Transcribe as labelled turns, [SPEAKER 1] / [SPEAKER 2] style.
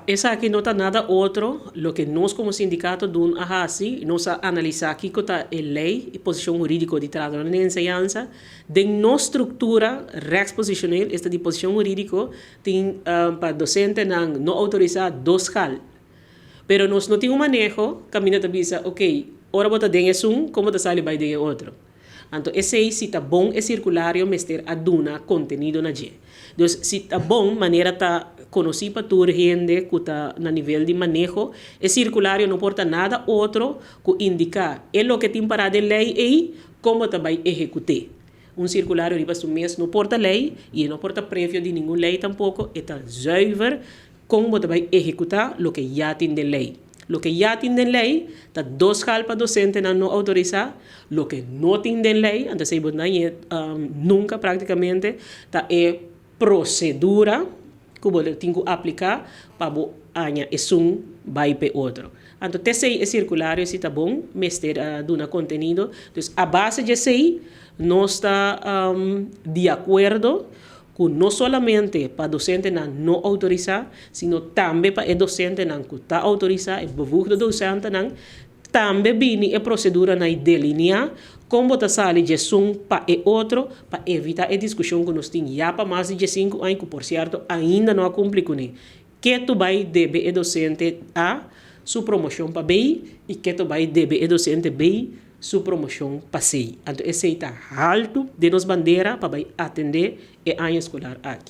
[SPEAKER 1] Esaki no ta nada otro, loke nos komo sindikato DUN a hasi, nos a analisá kiko ta e lei i posishon hurídiko di trahadónan den enseñansa. Den nos struktura rechtspositioneel, esta di posishon hurídiko, tin pa dosentenan no outorisá dos skal. Pero nos no tin un maneho kaminda ta bisa, ok, ora bo ta den esun, kon bo ta sali bai den e otro? Anto esei si ta bon e sirkulario mester a duna kontenido na dje. Dus si ta bon manera ta konosí pa tur hende ku ta na nivel di maneho, e sirkulario no por ta nada otro ku indiká e loke tin pará den lei ei, kon bo ta bai ehekut'é. Un sirkulario riba su mes no por ta lei i e no por ta previo di ningun lei tampoko, e ta zuiver Kon bo ta bai ehekutá loke ya tin den lei? Loke ya tin den lei ta dos skal pa dosentenan no outorisá. Loke no tin den lei, anto esei bo no hañ'é nunka práktikamente, ta e prosedura ku bo tin ku apliká pa bo haña esun bai p'e otro. Anto t'esei e sirkulario si ta bon mester a duna kontenido. Dus a base djesei nos ta di akuerdo ku no solamente pa dosentenan no outorisá, sino tambe pa e dosentenan ku ta outorisá, e bevoegde docentennan, tambe bini e prosedura na i delineá kon bo ta sali djesun pa e otro pa evitá e diskushon ku nos tin ya pa mas di djesinku aña ku por sierto ainda no a kumpli kuné. Ke tu bai debe e dosente A su promoshon pa B i ke tu bai debe e dosente B su promoshon pa C. Anto esei ta haltu den nos bandera pa bai atendé e aña eskolar aki.